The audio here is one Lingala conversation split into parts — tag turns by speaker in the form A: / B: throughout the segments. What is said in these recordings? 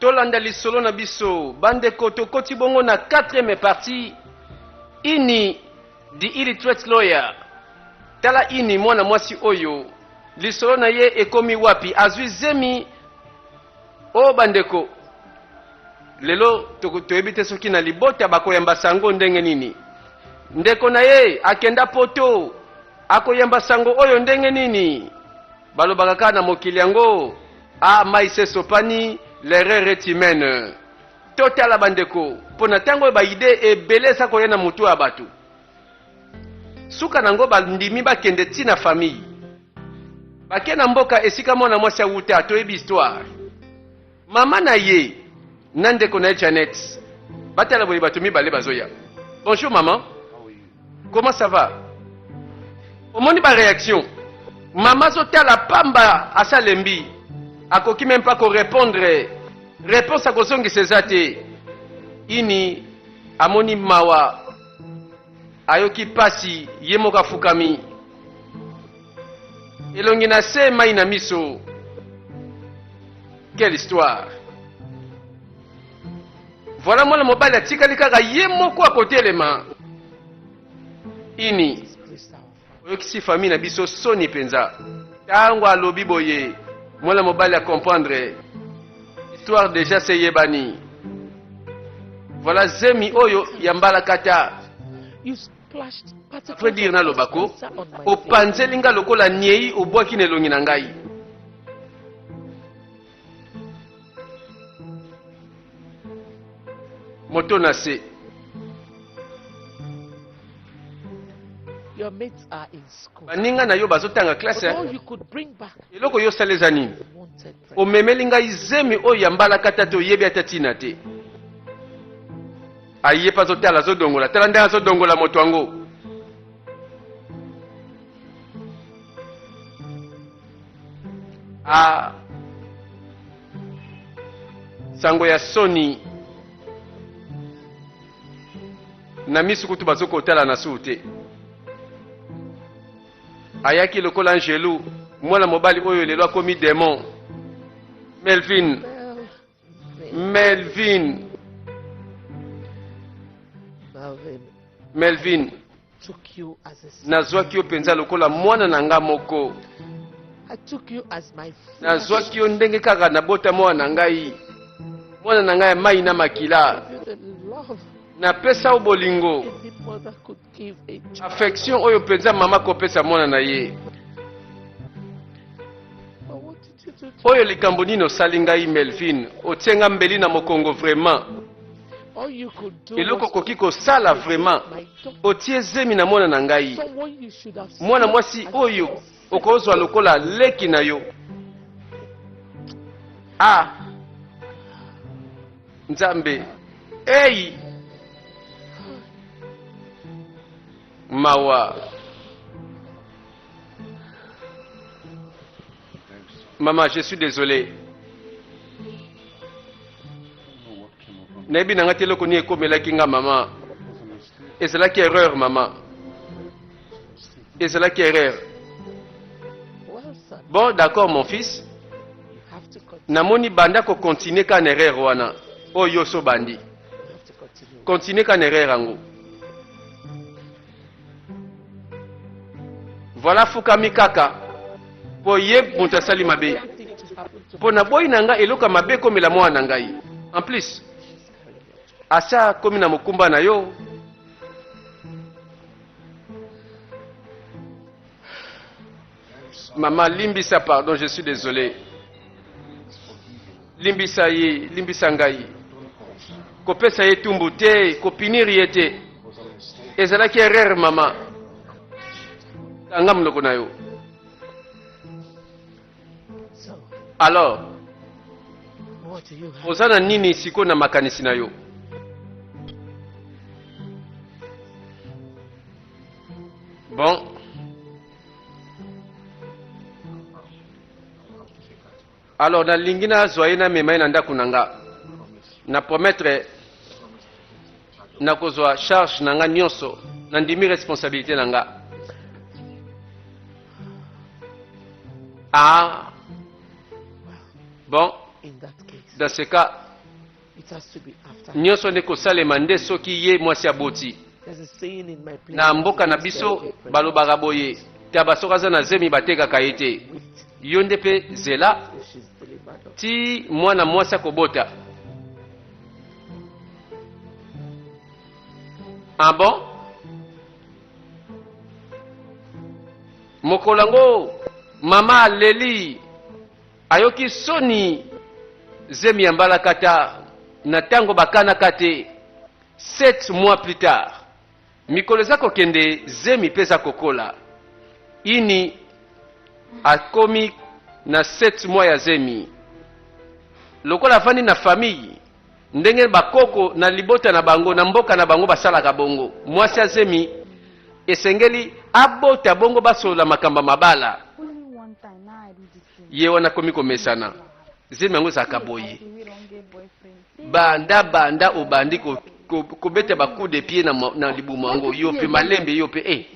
A: Tolanda lisolo na biso bandeko, tokoti bongo na quatrième partie. Ini the illiterate lawyer. Tala Ini mwana mwasi oyo, lisolo na ye ekomi wapi? Azwi zemi. O bandeko, lelo toyebi te soki na libota bakoyamba sango ndenge nini. Ndeko na ye akenda poto, akoyamba sango oyo ndenge nini? Balobaka kaka na mokili yango, ah mai se sopani, l'erreur est humaine. Totala bandeko, mpo na ntango oyo ba idee ebele eza koya na motu ya bato. Suka nango bandimi bakende ti na famille. Bake na mboka esika mwana mwasi awuta, toyebi histoire. Mama na ye na ndeko na ye Janet batala boye bato mibale bazoya. Bonjour maman. Comment ça va? Omoni ba réaction. Mama azotala pamba asalembi. Akoki même pas ko répondre. Réponse akozongisa eza te. Ini amoni mawa ayoki pasi ye moko afukami. Elongi na se mai na miso. Quelle histoire! Voilà mwana mobali atikali kaka ye moko akotelema. Ini oyokisi famille na biso soni mpenza. Ntango alobi boye, mwana mobali a comprendre histoire deja se yebani. Voilà zemi oyo ya mbalakata. Vrai dire naloba ko opanzeli nga lokola niei obwaki na elongi na ngai. Moto na se. Baninga na yo bazotanga classe. Eloko yo osala eza nini? Omemeli ngai zemi oyo ya mbalakata te, oyebi ata ntina te. Aye mpe azotala, azodongola. Tala ndenge azodongola moto yango. Ah, sango ya soni na misu kutu bazokotala na suu te. Ayaki lokola angelu, mwana mobali oyo lelo akomi demon. Melvin, Melvin, Melvin, nazwaki yo mpenza lokola mwana na nga moko. Nazwaki yo ndenge kaka nabota mwana na ngai, mwana na ngai ya mai na makila. Napesa yo bolingo, affection oyo mpenza mama akopesa mwana na ye. Oyo likambo nini osali ngai Melvin, otie nga mbeli na mokongo vraiment. Eloko okoki kosala vraiment, otie zemi na mwana na ngai, mwana mwasi oyo okozwa lokola leki na yo. Ah Nzambe, ei mawa. Maman, je suis désolé. Nayebi na nga te eloko nini ekomelaki nga mama. Ezalaki erreur mama. Ezalaki erreur. Bon, d'accord mon fils. Namoni banda ko continuer ka na erreur wana. Oyo yo so bandi. Continuer ka na erreur yango. Voilà fukami kaka po ye moto asali mabe. Po naboyi na nga eloko ya mabe ekomela mwana na ngai. En plus asi akomi na mokumba na yo. Mama limbisa pardon je suis désolé. Limbisa ye, limbisa ngai. Kopesa ye tumbu te, kopinir ye te. Ezalaki erreur mama. Kanga monoko na yo. Alors, oza na nini sikoyo na makanisi na yo? Bon. Alors nalingi nazwa ye namema ye na ndako na nga. Na promettre nakozwa charge na nga nyonso, nandimi responsabilité na nga. Ah bon, dans ce cas. Nyonso nde kosalema nde soki ye mwasi aboti. Na mboka na biso balobaka boye, taba soki aza na zemi batekaka ye te. Yo nde mpe zela ti mwana mwasi akobota. Ah bon? Mokolo yango mama aleli Ayoki soni zemi ya mbalakata na tango bakanaka te. Sept mois plus tard, mikolo eza kokende zemi pe eza kokola. Ini akomi na sept mois ya zemi. Lokola avandi na famille, ndenge bakoko na libota na bango na mboka na bango basalaka bongo, mwasi ya zemi esengeli abota bongo basolola makambo ya mabala. Ye wana akomi komesana. Zemi yango ezalaka boye. Banda banda obandi kobeta ba coup de pied na libumu yango yo pe malembe yo pe eh.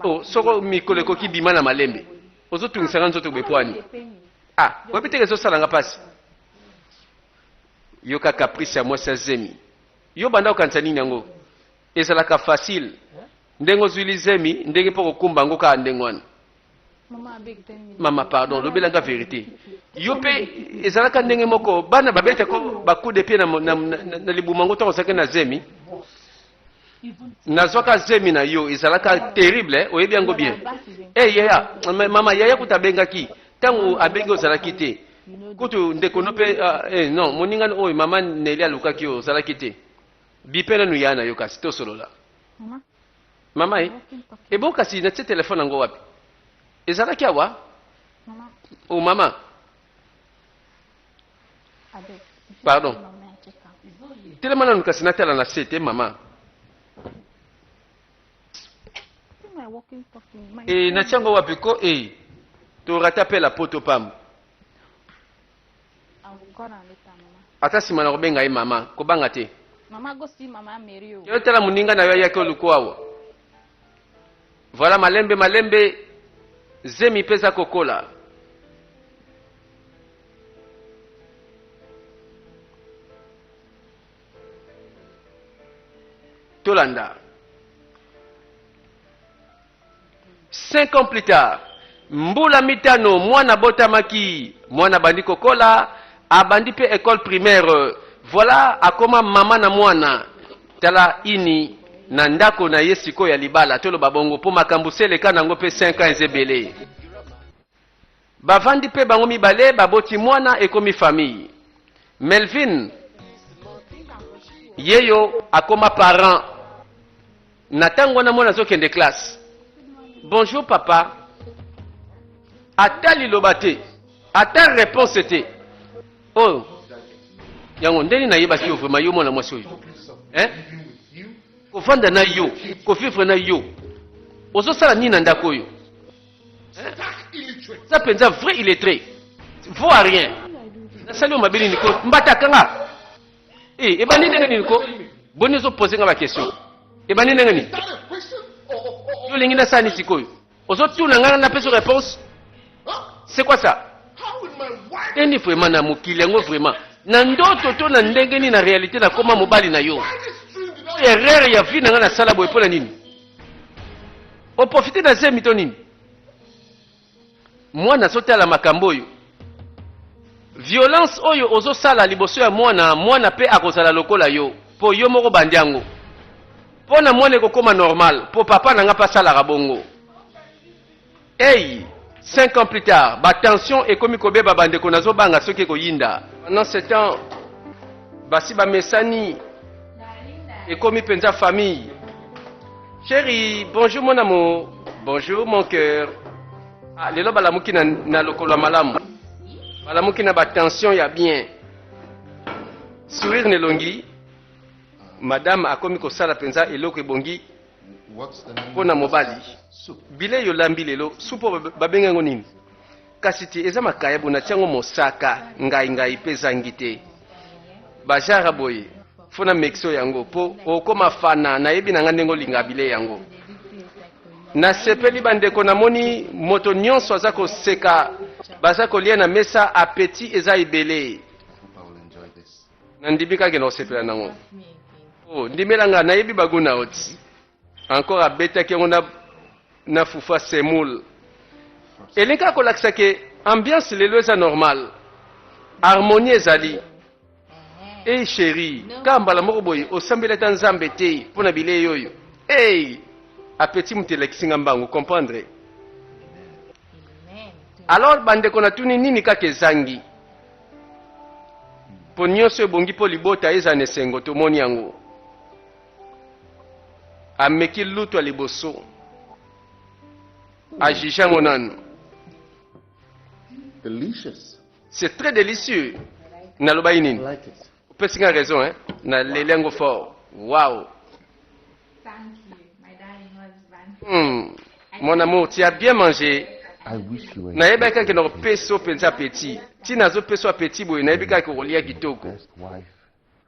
A: Oh, soko mikolo ekoki bima na malembe. Ozotungisa nga nzoto boye pwani. Ah, oyebi te ke ezosala nga pasi. Yoka caprice ya mwasi ya zemi. Yo banda okanisa nini yango? Ezalaka facile. Ndenge ozwili zemi, ndenge mpo kokumba yango kaka ndenge wana. Mama pardon, lobela nga verite. Yo pe ezalaka ndenge moko bana babeta ko ba coup de pied na libumu yango ntango ozalaki na zemi. Nazwaka zemi na yo ezalaka terrible eh? Oyebi yango bien. Eh yaya, mama yaya kutu abengaki ntango abengi ozalaki te. Kutu ndeko no pe ah, eh, non moninga oyo mama Nelly alukaki yo ozalaki te. Bipe nanu ya na yo kasi tosolola. Mama e ebo kasi natie telefone yango wapi? Ezalaki awa? Oh mama. Pardon. Telema nanu kasi natala na se te mama. E natie yango wapi ko e torata pe la poto pamba. Ata sima nakobenga ye mama, kobanga te. Yo tala moninga na yo ayaki oluku awa. Voilà malembe malembe zemi mpe eza kokola. Tolanda. 5 ans plus tard, mbula mitano, mwana abotamaki, mwana abandi kokola, abandi pe ecole primaire, voilà akoma mama na mwana. Tala ini na ndako na ye sikoyo ya libala, toloba bongo po makambo se eleka nango pe 5 ans eza ebele. Bavandi pe bango mibale, baboti mwana, ekomi famille. Melvin yeyo akoma parent. Na tango wana mwana azokende classe. Bonjour papa. Ata liloba te. Ata réponse te. Oh. Yango ndenge nayebaki yo vraiment yo mwana mwasi oyo. Hein? Kovanda na yo, kovivre na yo. Ozosala nini na ndako oyo? Oza mpenza vrai illettré. Vaut à rien. Nasali yo mabe nini ko? Mbata kanga. Eh, ebandi ndenge nini ko? Boni ozo poser nga ba question. Ebandi ndenge nini? Yo olingi nasala nini sikoyo? Ozotuna nga napesa réponse? C'est quoi ça? Eni vraiment na mokili yango vraiment. Na ndoto to na ndenge nini na réalité nakoma mobali na yo? Erreur ya vie na nga nasala boye mpo na nini? Oprofite na zemi to nini? Mwana azotala makambo oyo. Violence oyo ozosala liboso ya mwana, mwana pe akozala lokola yo, po yo moko obandi yango. Po na mwana ekokoma normal, po papa na nga pe asalaka bongo. Hey, 5 ans plus tard, ba tension ekomi kobeba bandeko nazobanga soki ekoyinda. Pendant ce temps, basi bamesani, ekomi penza famille. Chérie, bonjour mon amour. Bonjour mon cœur. Ah, lelo balamuki na, na lokolo ya malamu. Balamuki na ba tension ya bien. Sourire na elongi. Madame akomi kosala penza eloko ebongi mpo na mobali. Bilei olambi lelo, supu oyo babengi yango nini? Kasi te eza makayabu natia yango mosaka ngai ngai pe ezangi te. Ba genre boye faut na mekisa yango po okoma fana nayebi na nga ndenge olingaka bilei yango. Nasepeli bandeko namoni moto nionso aza koseka baza kolia na mesa appetit eza ebele. Nandimi kaka na kosepela nango. Oh, ndimela nga, nayebi ba gout na yo ti. Encore abetaki yango na na fufu ya semoule. Elingi kaka kolakisa ke ambiance lelo eza normal. Harmonie ezali. Hey chérie, kaka mbala moko boye osambeli ata Nzambe te mpo na bilei oyo. Hey! Appétit moto elakisi nga mbangu, comprendre? Alors bandeko natuni nini kaka ezangi? Mpo nyonso ebongi mpo libota ezala na esengo, tomoni yango. Ameki lutu ya liboso, ajuge yango nanu.
B: Delicious.
A: C'est très délicieux. Nalobaki nini?
B: Like it.
A: Opesi nga raison hein? Naleli yango fort. Wow.
C: Thank you, my darling husband.
A: Mon amour, tu as bien mangé.
B: I wish you were
A: Nayebaki kaka na kopesa yo mpenza appétit. Ntina azopesa yo appétit boye, nayebi kaka kolia kitoko.
B: best wife.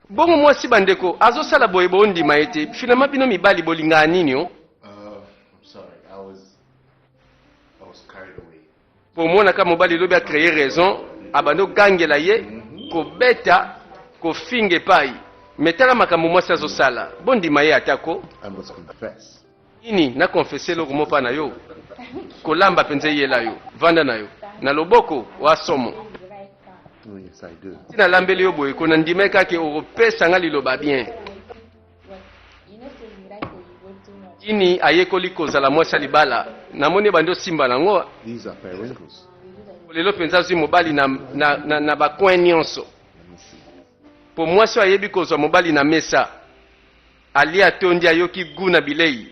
A: Bongo mwasi bandeko azosala boye bondima ye te. Finalement bino mibali bolingaka nini o?
D: I'm sorry. I was I was carried away.
A: Po omonaka mobali lobi a creer raison abandi ogangela ye kobeta kofinga epai mais tala makambo mwasi azosala bondima ye ata ko
B: I must confess.
A: nini na confesse eloko moko na yo kolamba mpenza eyela yo vanda na yo na loboko wa somo
B: Oh, yes, I do.
A: ntina alambeli yo boye ko nandima ye kaka okopesa nga liloba bien ini ayekoli kozala mwasi ya libala namoni ebandi osimba nango
B: These are periwinkles.
A: lelo mpenza azwi mobali na, na, na, na bacoin nyonso mpo mwasi oyo ayebi kozwa mobali na mesa alia atondi ayoki gu na bilei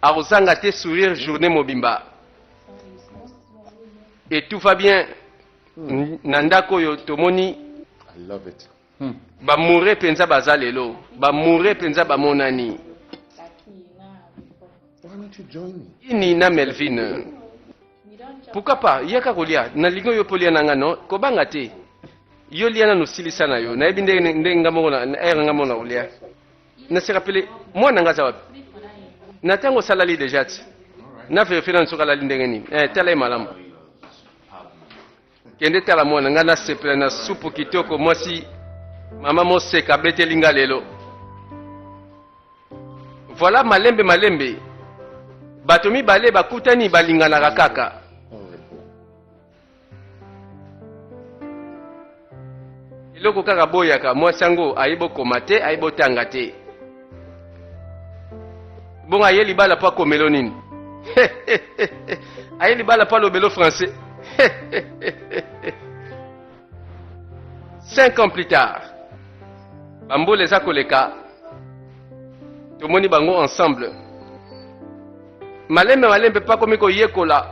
A: akozanga te sourire journée mobimba et tout va bien na ndako oyo tomoni
B: I love it.
A: Bamoure mpenza baza lelo bamoure mpenza bamonani
B: Why don't you join me?
A: Ini na Melvin pourquoi pas yaka kolia nalingi oyo mpo lia na nga no kobanga te yo lia nanu silisa na yo nayebi ndenge ndenge nga moko na ere nga moko na kolia na se rappele mwana nga aza wapi na ntango osalali deja ti na verifie nanu soki alali ndenge nini eh, tala ye malamu Kende tala mwana nga nasepela na supu kitoko mwasi mama moseka abeteli nga lelo. Voilà malembe malembe bato mibale bakutani balinganaka kaka. Eloko kaka boyaka mwasi yango ayebi okoma te ayebi otanga te. Bongo aye libala mpo akomelo nini? Aye libala mpo alobelo français. 5 ans plus tard, bambula eza koleka, tomoni bango ensemble. Malembe malembe mpe akomi koyekola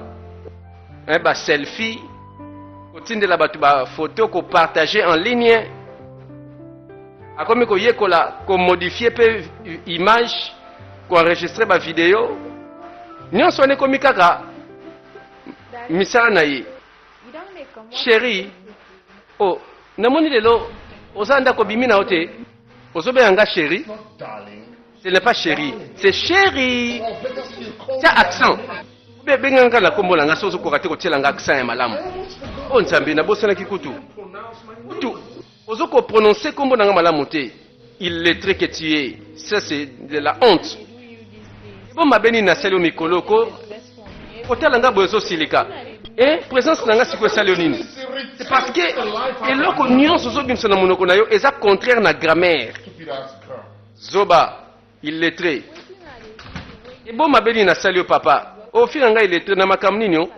A: hein, ba selfie, kotindela bato ba photo, kopartager en ligne. Akomi koyekola komodifie mpe image, koenregistre ba video. Nyonso wana ekomi kaka misala na ye. Chérie, oh, namoni lelo oza ndako obimi na yo te, ozobenga nga chérie. Ce n'est pas chérie, c'est chérie. Tia accent. Ube benga nga na kombo na nga soki ozokoka te kotiela nga accent ya malamu. Oh Nzambe, nabosanaki kutu. Kutu ozo ko prononcer kombo na nga malamu te. Illettré que tu es. Ça c'est de la honte. Bo mabe nini nasali yo mikolo ko kotala nga boye ozosilika. Eh, présence na nga sikoyo esali yo nini? C'est parce que eloko nyonso ozobimisa na monoko na yo eza contraire na grammaire. Zoba, illettré. Ebo mabe nini nasali yo papa? Ofinga nga illettré na makambo nini o?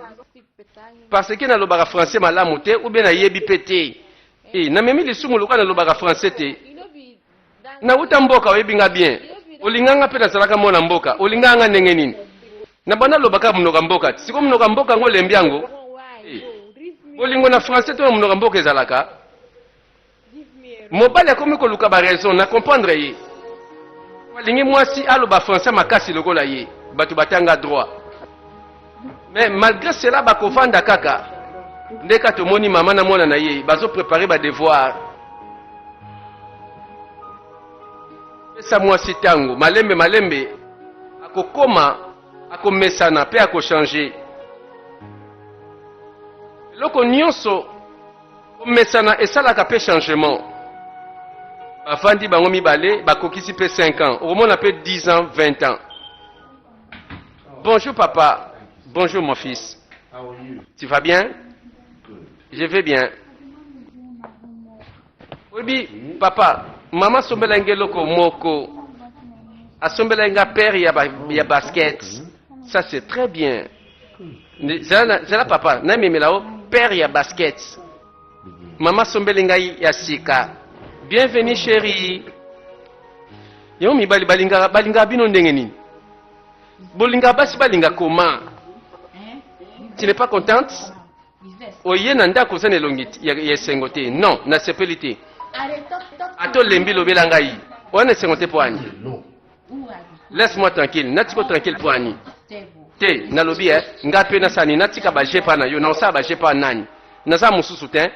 A: Parce que nalobaka français malamu te ou bien nayebi pe te. Eh, namemi lisumu lokola nalobaka français te. Nauta mboka oyebi nga bien. Olinga nga pe nazalaka mwana mboka. Olinga nga ndenge nini? Na banda lobaka monoko ya mboka. Siko monoko ya mboka yango olembi yango. Eh, bolingo na français to na monoko ya mboka ezalaka. Mobali akomi koluka ba raison na comprendre ye. Alingi mwasi aloba français makasi lokola ye. Bato batanga droit. Mais malgré cela bakovanda kaka. Ndeka tomoni mama na mwana na ye bazo préparer ba devoir. Pesa mwasi tango malembe malembe akokoma akomesana pe akochanger. Eloko nyonso komesana esalaka pe changement. Bafandi bango mibale, bakokisi mpe 5 ans, okomona mpe 10 ans, 20 ans. Bonjour papa, bonjour mon fils.
B: How are you?
A: Tu vas bien?
B: Good.
A: Je vais bien. Oyebi papa, mama asombela ngai eloko moko. Asombela nga paire ya, ba, ya basket. Ça c'est très bien. Zela, zela papa, namemela o paire ya basket. Mama asombeli ngai ya sika. Bienvenue chérie. Yango mibali balingaka balingaka bino ndenge nini? Bolingaka basi balinga comment? Tu n'es pas contente? Oye na ndako oza na elongi ya, ya esengo te. Non, nasepeli te. Ata olembi lobela ngai. Oya na esengo te mpo ani? Laisse-moi tranquille. Natiko tranquille mpo ani? Te, nalobi eh, nga mpe nasala nini? Natika ba jeux pa na yo, naosala ba jeux pa nani? Naza mosusu te.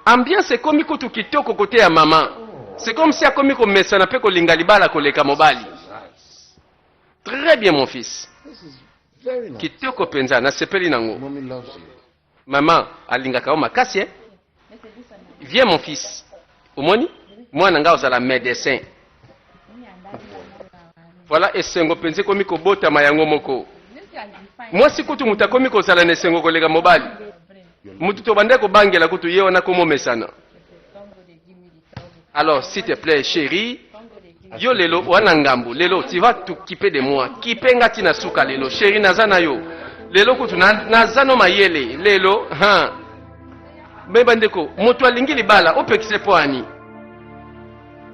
A: Ambiance ekomi kutu kitoko kote ya mama. C'est comme si akomi komesana mpe kolinga libala koleka mobali. Très bien mon fils.
B: This is very nice.
A: Kitoko penza, nasepeli nango.
B: Mommy loves you.
A: Mama alingaka yo makasi eh? Viens mon fils. Omoni? Mwana nga ozala médecin. Voilà esengo penza ekomi kobotama yango moko. Mwasi kutu moto akomi kozala na esengo koleka mobali. Moto tobandaki kobangela kutu ye wana komomesana. Alors s'il te plaît chérie, yo lelo wana ngambo lelo tu vas t'occuper de moi. Kipe nga ti na suka lelo chérie, naza na yo. Lelo kutu na, naza no mayele lelo ha. Me bandeko, moto alingi libala opekisa ye mpo ani?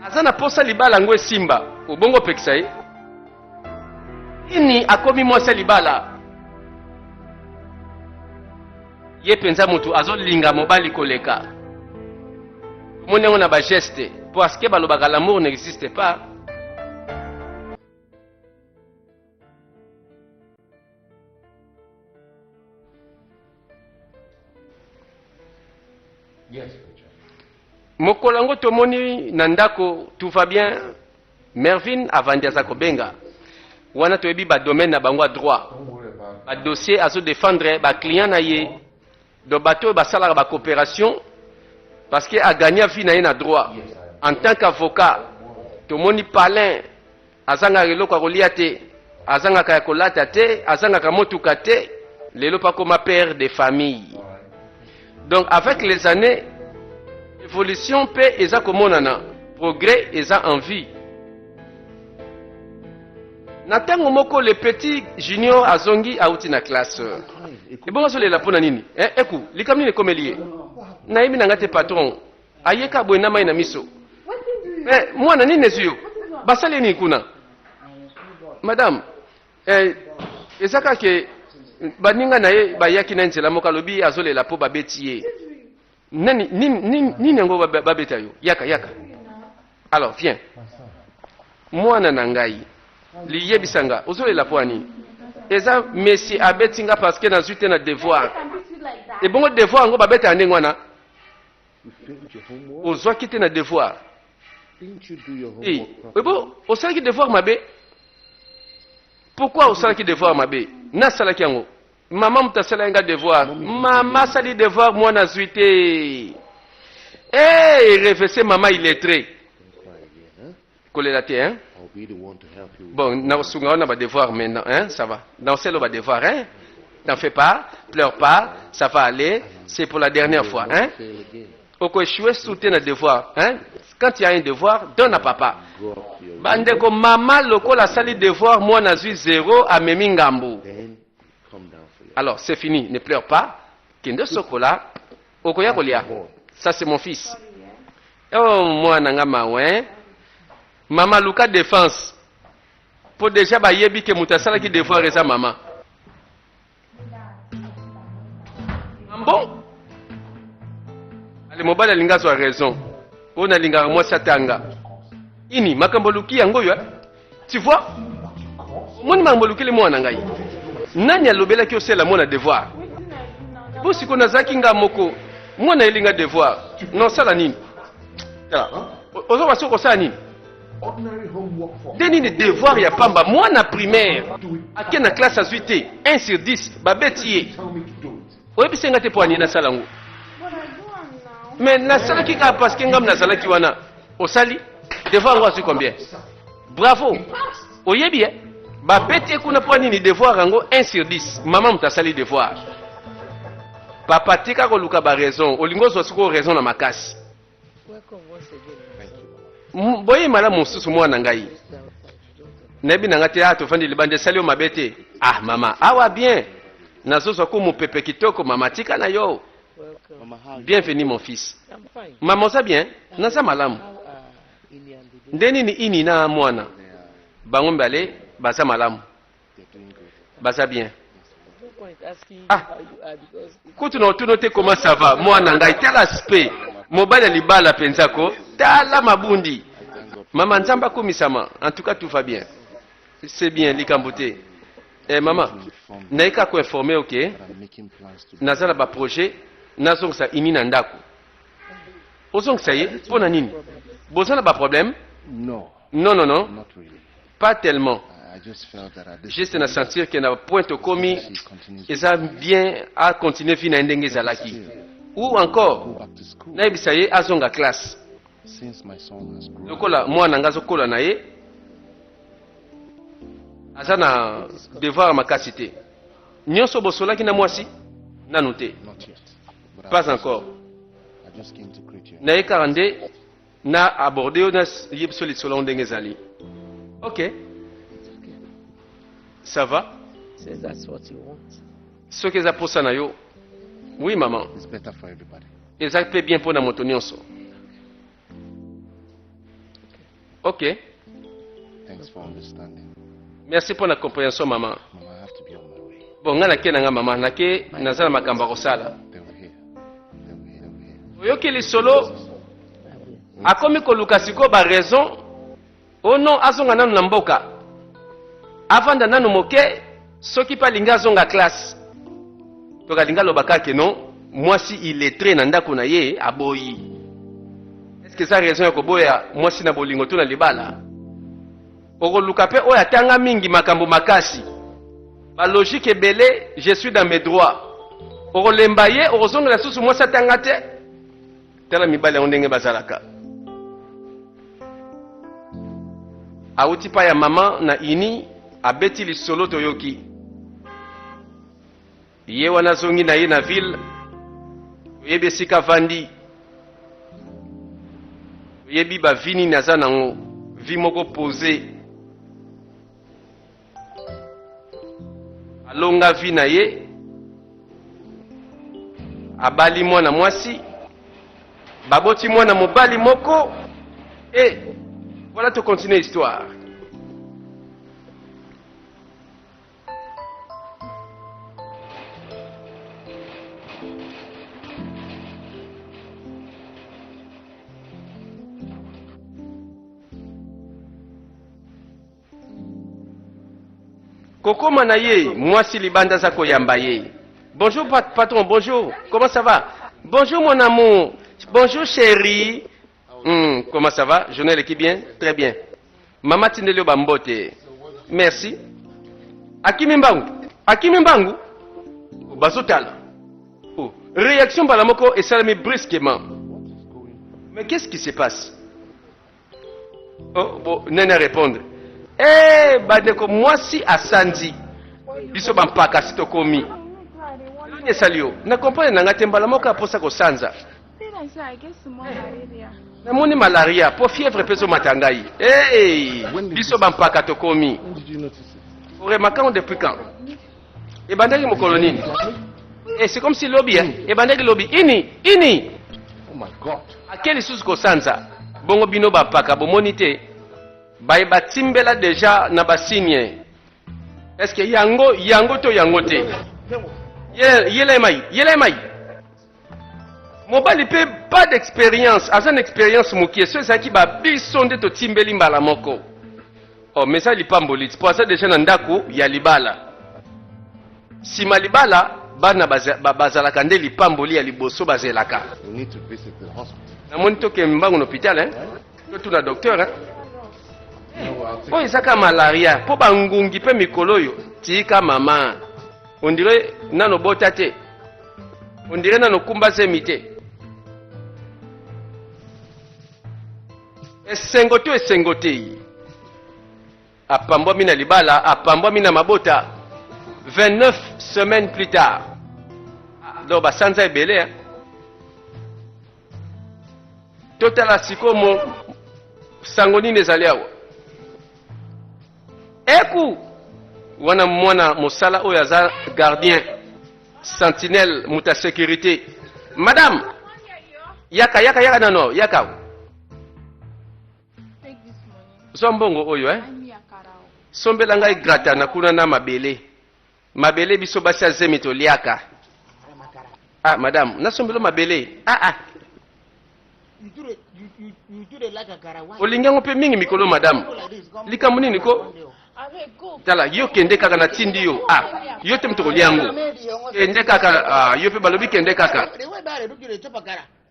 A: Aza na posa libala yango esimba, obongo opekisa ye? Nini akomi mwasi ya libala? Ye mpenza moto azolinga mobali koleka. Omoni yango na bageste, parce que balobaka l'amour n'existe pas.
B: Yes, Richard.
A: Mokolo yango tomoni na ndako tout va bien. Mervin avandi aza kobenga wana, toyebi ba domaine na bango ya droit,
B: Don't worry about
A: ba dossier azo défendre ba client na ye, donc bato oyo basalaka ba coopération parce que agagna vie na ye na droit en tant qu'avocat. Tomoni palin azangaka eloko ya kolia te, azangaka ya kolata te, azangaka motuka te, lelo mpe akoma père de famille. Donc avec les années, évolution mpe eza komonana, progrès eza en vie. Na ntango moko le petit junior azongi auti na classe. Ebongo azolela mpo na nini? Eh, eku likambo nini ekomeli ye? Nayebi na nga te patron, ayeka boye na mai na miso. Eh, mwana nini ezwi yo? Basali ye nini kuna? Madame, eh, eza kaka ke baninga na ye bayaki na nzela moko, alobi azolela mpo babeti ye. Nani nini nini nini yango babeta yo? Yaka yaka. Alors viens. Mwana na ngai, liyebisa nga ozolela mpo ani? Eza messi abeti nga parce que nazwi te na devoir. Ebongo devoir yango babetaka ndenge wana?
B: You failed your homework?
A: Ozwaki te na devoir.
B: Didn't you do your
A: Eh,
B: homework properly?
A: ebo osalaki devoir mabe. Pourquoi osalaki devoir mabe? Nasalaki yango. Mama moto asalaki nga devoir. Mama asali devoir, mwana azwi te. Eh, revese mama illettré.
B: Don't cry again, huh?
A: Kolela te, hein?
B: I'll be the one to help you.
A: Bon, nakosunga wana ba devoir maintenant, hein? Ça va. Naosala ba devoir, hein? T'en fais pas, pleure pas, ça va aller. C'est pour la dernière fois, hein?
B: Fail again.
A: Okoéchouer sous te na devoir, hein? Quand il y a un devoir, donne à papa.
B: Go up to your room.
A: Bandeko, mama lokola asali devoir, mwana azwi zero, amemi ngambu.
B: Then come down for your
A: Alors, c'est fini, ne pleure pas. Kende sokola, okoya kolia. Ça c'est mon fils. Oh, mwana nga mawe, hein? Mama luka défense. Po déjà bayebi ke moto asalaki devoir eza mama. Bon. Ale mobali alingi azwa raison. Oyo nalingaka mwasi atanga. Ini makambo oluki yango oyo, eh? Tu vois? Omoni makambo olukeli mwana ngai. Nani alobelaki osala mwana devoir? Bo sikoyo nazalaki nga moko. Mwana elinga devoir. Nosala nini? Tala. Ozoba soki kosala nini?
B: Ordinary homework for
A: Nde nini devoir ya pamba? Mwana primaire ake na classe azwi te 1 sur 10, babeti ye.
B: Tell me to do it.
A: Oyebisi nga te mpo ani nasala yango.
C: But I do am now.
A: Mais nasalaki kaka parce que ngam nazalaki wana. Osali devoir yango azwi combien? Bravo, oyebi e babeti ye kuna mpo nini? Devoir yango 1 sur 10. Mama moto asali devoir, papa tika koluka baraison, olingi ozwa sikoyo raison na makasi.
E: Welcome once again, my son.
A: Boye malamu mosusu mwana ngai nayebi na nga te. Ah, tovandi libanda, esali yo mabe te? Ah mama, awa bien, nazozwa ko mopepe kitoko. Mama, tika na yo.
E: Welcome.
D: Mama, how are you?
A: Bienvenue, mon fils.
E: I'm fine.
A: Mama, oza bien? Naza malamu.
E: How are Ini and the baby?
A: Nde nini ini na mwana?
D: They are
A: Bango mibale baza malamu.
D: They're doing good.
A: Baza bien.
E: No point asking
A: Ah.
E: you how you are because it,
A: Kutu na otuno te comment ça va. Mwana ngai, tala aspect mobali ya libala mpenza ko tala mabundi.
D: I thank God.
A: Mama, Nzambe akomisama. En tout cas, tout va bien, c'est bien, likambo te. Eh, mama, naye kaka koinforme ok
D: But I'm making plans to
A: naza na baprojet, nazongisa ini na ndako. Ozongisa ye mpo na nini? Boza na baproblème?
D: No,
A: Non, non, non.
D: not really.
A: Pas tellement.
D: I just felt that at this
A: Juste na sentir ke na point tokomi,
D: she continues
A: eza bien acontinue vie na ye ndenge ezalaki, ou encore
D: go back to school.
A: nayebisa ye azonga classe.
D: Since my son has grown,
A: Lokola mwana nga azokola na ye, aza na devoir makasi te. Nyonso bosolaki na mwasi nanu te?
D: Not yet. But I
A: Pas
D: just-
A: encore.
D: I just came to greet you.
A: Na ye kaka nde na aborde yo, nayebi so lisolo yango ndenge ezali. Ok, ça va.
E: Says that's what you want.
A: Soki eza posa na yo, oui mama.
D: It's better for everybody.
A: Eza mpe bien mpo na moto nyonso. Ok.
D: Thanks for understanding.
A: Merci mpo na compréhension, mama.
D: Mama, I have to be on my way.
A: Bon, ngai nake na ngai mama, nake, naza na makambo ya kosala.
D: They were here. They were here. They were here.
A: Oyoki lisolo?
E: I will.
A: Akomi koluka sikoyo baraison ono azonga nanu na mboka, avanda nanu moke, soki mpe alingi azonga classe. To alingi aloba kaka non, mwasi illettré na ndako na ye aboyi. Est-ce eza raison ya koboya mwasi na bolingo to na libala? Okoluka mpe oyo atanga mingi, makambo makasi, balogique ebele, je suis dans mes droits. Okolemba ye, okozongela susu mwasi atanga te. Tala mibali yango ndenge bazalaka. Awuti pa ya mama na ini, abeti lisolo, toyoki ye wana, azongi na ye na ville, toyebi esika avandi, toyebi bavie nini aza nango, vie moko posé, alonga vie na ye, abali mwana mwasi, baboti mwana mobali moko. Et voilà, tocontinue histoire. Kokoma na ye, mwasi libanda aza koyamba ye. Bonjour patron, bonjour, comment ça va? Bonjour mon amour, bonjour chéri. Comment ça va? Journée eleki bien? Très bien. Mama tindeli yo bambote. Merci. Akimi mbangu, akimi mbangu, bazotala. Oh, réaction mbala moko esalemi brusquement. Mais qu'est-ce qui se passe? Oh, bon, nani arépondre? Eh, bandeko, mwasi asanzi biso bampaka si tokomi. Nini esali yo? Na comprendre na nga te, mbala moko aposa kosanza. Namoni malaria mpo fièvre mpe ezomata ngai. Hey, biso bampaka tokomi.
B: When did you notice it?
A: Oremarquer yango depuis quand? Ebandaki mokolo nini? Eh, c'est comme si lobi, eh? Ebandaki lobi. Ini ini.
B: Oh my God.
A: Ake lisusu kosanza bongo, bino bapaka bomoni te, baye batimbela déjà na basigne. Est ce que yango yango to yango te? Yela ye mai, yela ye mai. Mobali mpe pas d'expérience, aza na expérience mokie. So ezalaki babiso nde totimbeli mbala moko. Oh, mais eza lipamboli ti mpo aza déjà na ndako ya libala. Nsima libala, bana bazalaka nde lipamboli ya liboso bazelaka.
B: We need to visit the hospital.
A: Namoni tokende mbangu na hôpital, hein? Totuna docteur, hein?
B: No, I'll take
A: Oyo ezaka malaria mpo bangungi mpe mikolo oyo. Tika mama, on dirait nano bota te, on dirait nano kumba zemi te. Esengo to esengo te? Apambwami na libala, apambwami na mabota. 29 semaines plus tard. Ah, donc basanza ebele hein? Totala sikoyo mo sango nini ezali awa. Eku wana mwana mosala oyo aza gardien sentinelle moto ya sécurité. Madame, yaka yaka yaka nano yaka. Zwa mbongo oyo eh. Sombela ngai gratana kuna na mabele. Mabele biso basi ya zemi toliaka. Ah madame, nasombelo mabele. Ah ah. Olingi yango mpe mingi mikolo madame. Likambo nini ko? Tala yo kende kaka natindi yo. Ah, yo te moto kolia yango. Kende kaka, ah, yo mpe balobi kende kaka.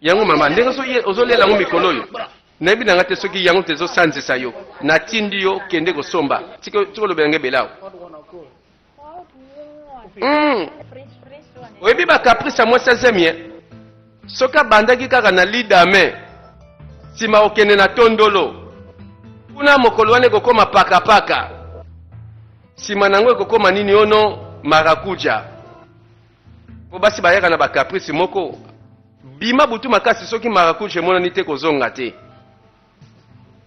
A: Yango mama, ndenge ozolela yango mikolo oyo, nayebi na nga te soki yango te ezosanzisa yo. Natindi yo kende kosomba. Tika olobela nga ebele awa. Oyebi ba caprice ya mwasi ya zemi eh? Soki abandaki kaka na lidame, nsima okende na tondolo kuna, mokolo wana ekokoma pakapaka, nsima na yango ekokoma nini ono marakuja. Po basi bayaka na ba caprice moko bima butu makasi soki marakuja emonani te kozonga te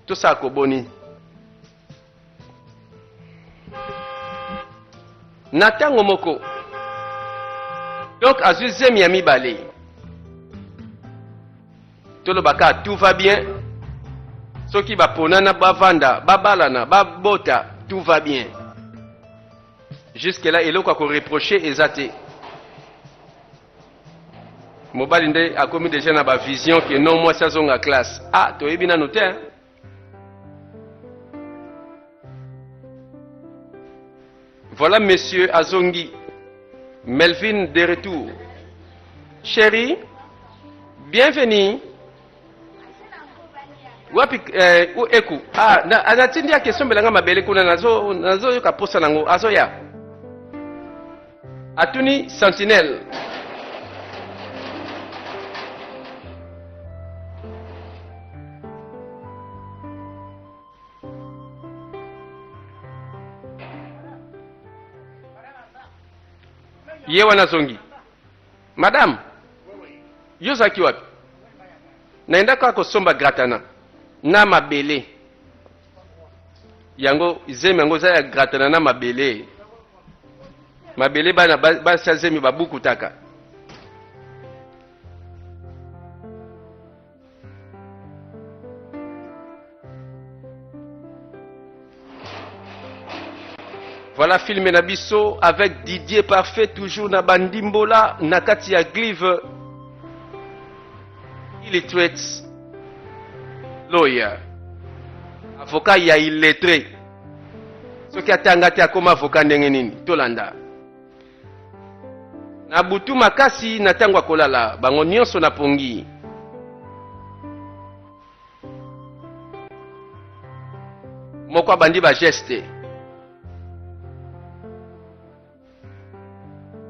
A: tosala koboni na ntango moko donc azwi zemi ya mibale toloba kaka tout va bien soki baponana bavanda babalana babota tout va bien Jusque là eloko ya ko reprocher eza te. Mobali nde akomi dejà na ba vision que non mwasi azonga classe. Ah toyebi nanu te hein. Voilà monsieur azongi. Melvin de retour. Chérie, bienvenue. Wapi eh, eku ah, na, natindi ake esombela nga mabele kuna nazoyoka nazo posa nango azoya atuni sentinelle ye wana azongi madame yo ozalaki wapi Naenda kaka kosomba gratana na mabele. Yango zemi yango eza ya gratana na mabele. Mabele bana basi ya zemi babukutaka. Voilà film na biso avec Didier Parfait toujours na bandimbola na kati ya Glive illiterate lawyer avocat ya illettré soki atanga te akoma avocat ndenge nini tolanda na butu makasi na ntango ya kolala bango nyonso na pongi moko abandi ba geste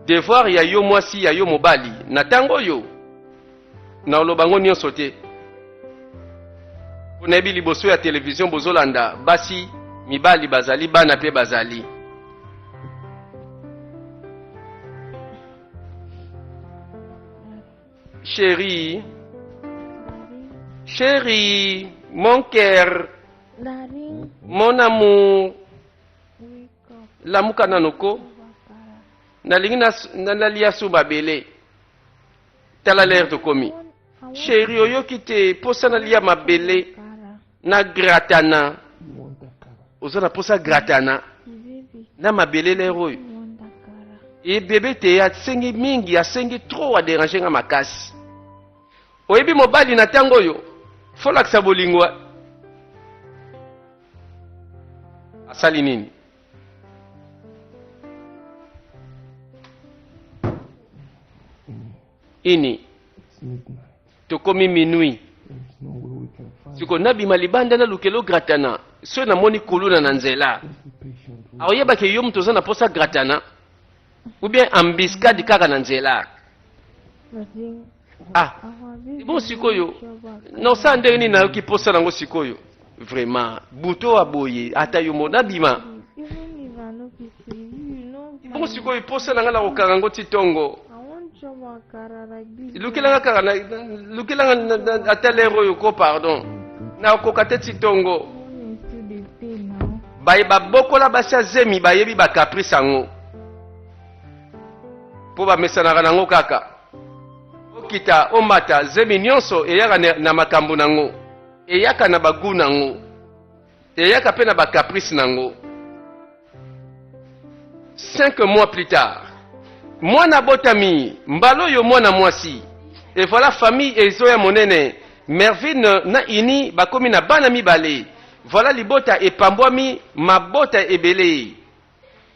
A: devoir ya yo mwasi ya yo mobali na ntango oyo na oloba ngo nyonso te mpo nayebi liboso ya televizio bozolanda basi mibali bazali bana mpe bazali Chérie, chérie, mon cœur, mon amour, lamuka nano ko nalingi nalia su mabele tala lere tokomi chérie oyoki te mposa nalia mabele na gratana oza na mposa gratana na mabele lere oyo e bebe te asengi mingi asengi trop aderange nga makasi oyebi mobali na ntango oyo folakisa bolingo asali nini ini tokomi minuit siko nabima libanda nalukelo gratana soki namoni kuluna na nzela akoyebake yo moto oza na mposa gratana ou bien embuscade kaka na nzela ah bon sikoyo nosala ndenge nini nayoki mposa nango sikoyo. Vraiment, buto ya boye ata yo moko nabima.
C: Even if I no fit see you, you no
A: Bongo sikoyo posa na nga na kokanga ngo ti tongo.
C: I wan chop akara like this.
A: Lukela nga kaka na lukela nga na- na- ata lere oyo ko pardon. Nakoka te ti tongo.
C: Morning still dey pain now.
A: Baye babokola basi ya zemi bayebi ba caprice yango. Po bamesanaka nango kaka. Okita omata zemi nyonso eyaka na, na makambo nango. Eyaka na ba gout nango. Eyaka pe na ba caprice nango. 5 mois plus tard, mwana abotami, mbala oyo mwana mwasi. Et voilà famille ezoya monene. Mervine na Ini bakomi na bana mibale. Voilà libota epambwami, mabota ebele.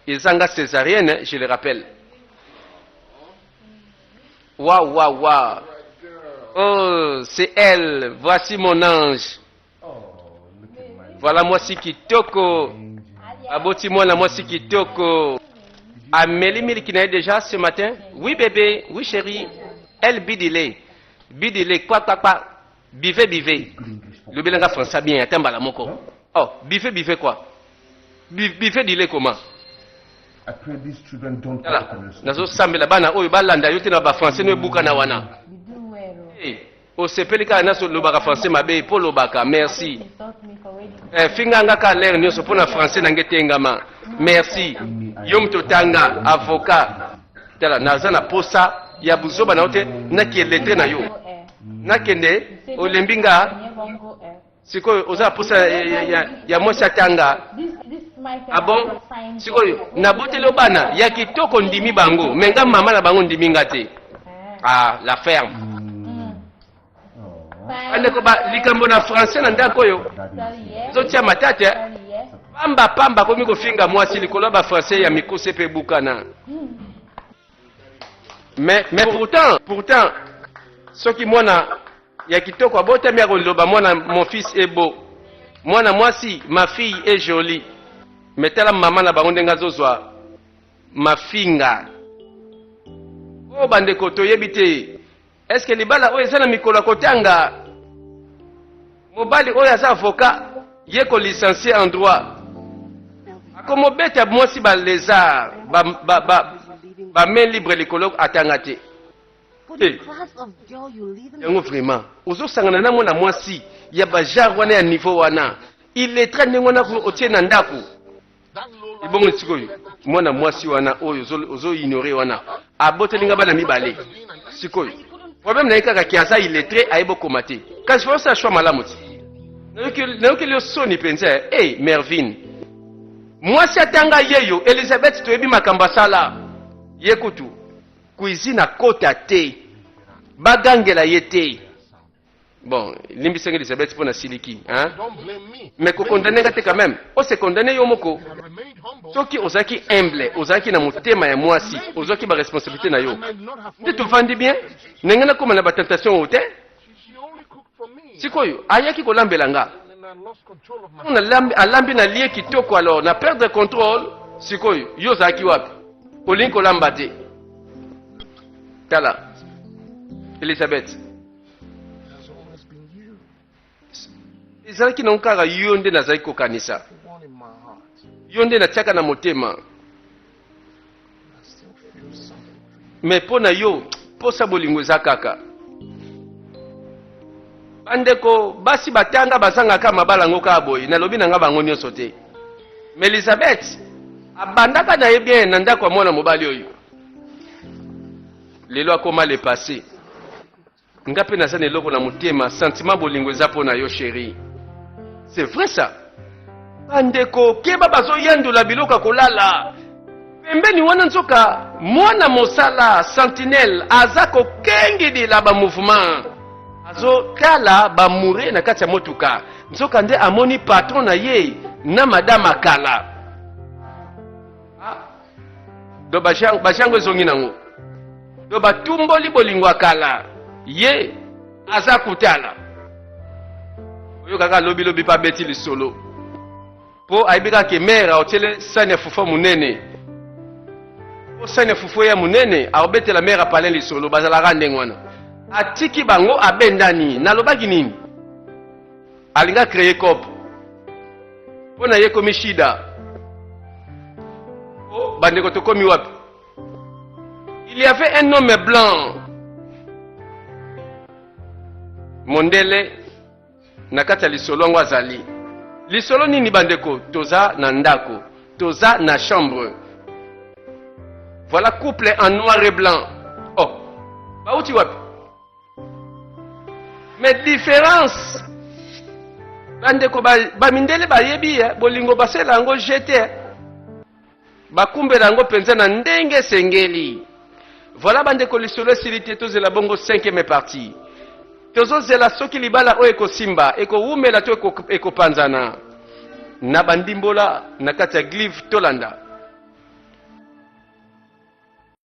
A: Ezanga cesarienne, je le rappelle. Waouh, waouh, waouh. Oh, c'est elle. Voici mon ange. Voilà mwasi kitoko. Aboti mwana mwasi kitoko. Ameli miliki na ye déjà ce matin. Oui bébé, oui chérie. Elle bidile. Bidile quoi quoi quoi. Bivez bivez. Lobela nga français bien ata mbala moko. Oh, bivez bivez quoi? Bivez dile comment?
B: I pray these children don't
A: Tala, nazosambela bana oyo balanda yo te na ba français no ebukana wana. Hey, osepeli kaka naso lobaka français mabe mpo lobaka merci. Eh, finga nga kaka lere nyonso mpo na français na nge etengama. Merci. Yo moto otanga avocat. Tala, naza na posa ya buzoba na yo te na kieletre na yo. Nakende olembi nga sikoyo oza na posa ya, ya, ya, ya mwasi atanga. Ah bon? Sikoyo naboteli yo bana ya kitoko ndimi bango, me nga mama na bango ndimi nga te. Ah, la ferme. Bandeko ba likambo na français na ndako oyo ezotia matata eh? Pamba pamba akomi kofinga mwasi likolo ya ba français ya mikuse mpe ebukana. Mais, mais pourtant, pourtant soki mwana ya kitoko abotami akoloba mwana mon fils est beau, mwana mwasi ma fille est jolie. Mais tala mama na bango ndenge azozwa mafinga. Oyo bandeko toyebi te. Est-ce que libala oyo eza na mikolo ya kotanga? Mobali oyo aza avocat, ye ko licencier en droit. Akomobeta mwasi ba lézard, ba, ba, ba, ba main libre likolo atanga te. Eh. Yango vraiment, ozosangana na mwana mwasi ya ba genre wana ya niveau wana. Illettré ndenge wana otie na ndako. Ebongo sikoyo mwana mwasi wana oyo ozo ignore wana aboteli nga bana mibale sikoyo problème na ye kaka ke aza illettré ayebi okoma te kasi fa osala choix malamu ti nayokeli yo soni mpenza e hey, mervine mwasi atanga yeyo elizabeth toyebi makambo asala ye kutu cuisine akota te bagangela ye te Bon, limbisa nga Elisabeth mpo nasiliki, hein? Mais ko condamner nga te quand même. O se condamner yo moko. Soki ozalaki humble, ozalaki na motema ya mwasi, ozwaki ba responsabilité na yo. Nde tovandi bien, ndenge nakoma na ba tentation oyo te. Sikoyo ayaki kolambela nga. Ntango alambi na lie kitoko alors na perdre contrôle, sikoyo yo ozalaki wapi? Olingi kolamba te. Tala Elizabeth, ezalaki nango kaka yo nde nazalaki kokanisa, yo nde natiaka na motema, me mpo na yo mposa bolingo eza kaka. Bandeko basi batanga bazangaka mabala yango kaka boye, nalobi na nga bango nyonso te. Me Elizabeth abandaka na ye bien na ndako ya mwana mobali oyo. Lelo akoma le passe. Nga pe naza na eloko na motema, sentiment bolingo eza po na yo cherie. C'est vrai ça. Bandeko keba bazoyandola biloko ya kolala pembeni wana, nzoka mwana mosala sentinelle aza kokengedela ba mouvement, azotala ba moure na kati ya motuka, nzoka nde amoni patron na ye na madame akala. Ah. Do bajango ezongi nango do batumboli bolingo ya kala ye aza kotala oyokaka lobilobi mpe abeti lisolo mpo ayebi kaka ke mere aotiele sani ya fufu monene mpo sani ya fufu ya monene akobetela mere apalin lisolo bazalaka ndenge wana atiki bango abendani nalobaki nini alinga créer cope. Mpo na ye ekomi shida. Oh, bandeko tokomi wapi? Il y avait un homme blanc. Mondele na kati ya lisolo yango azali. Lisolo nini bandeko? Toza na ndako, toza na chambre. Voilà couple en noir et blanc. Oh, bauti wapi? Mais différence bandeko bamindele ba bayebi eh, bolingo basala yango jete eh. Bakumbela yango mpenza na ndenge esengeli. Voilà bandeko lisolo esili te tozela bongo cinquième partie. Tozozela soki libala oyo ekosimba, ekowumela to ekopanzana. Na bandimbola na kati ya Glive tolanda.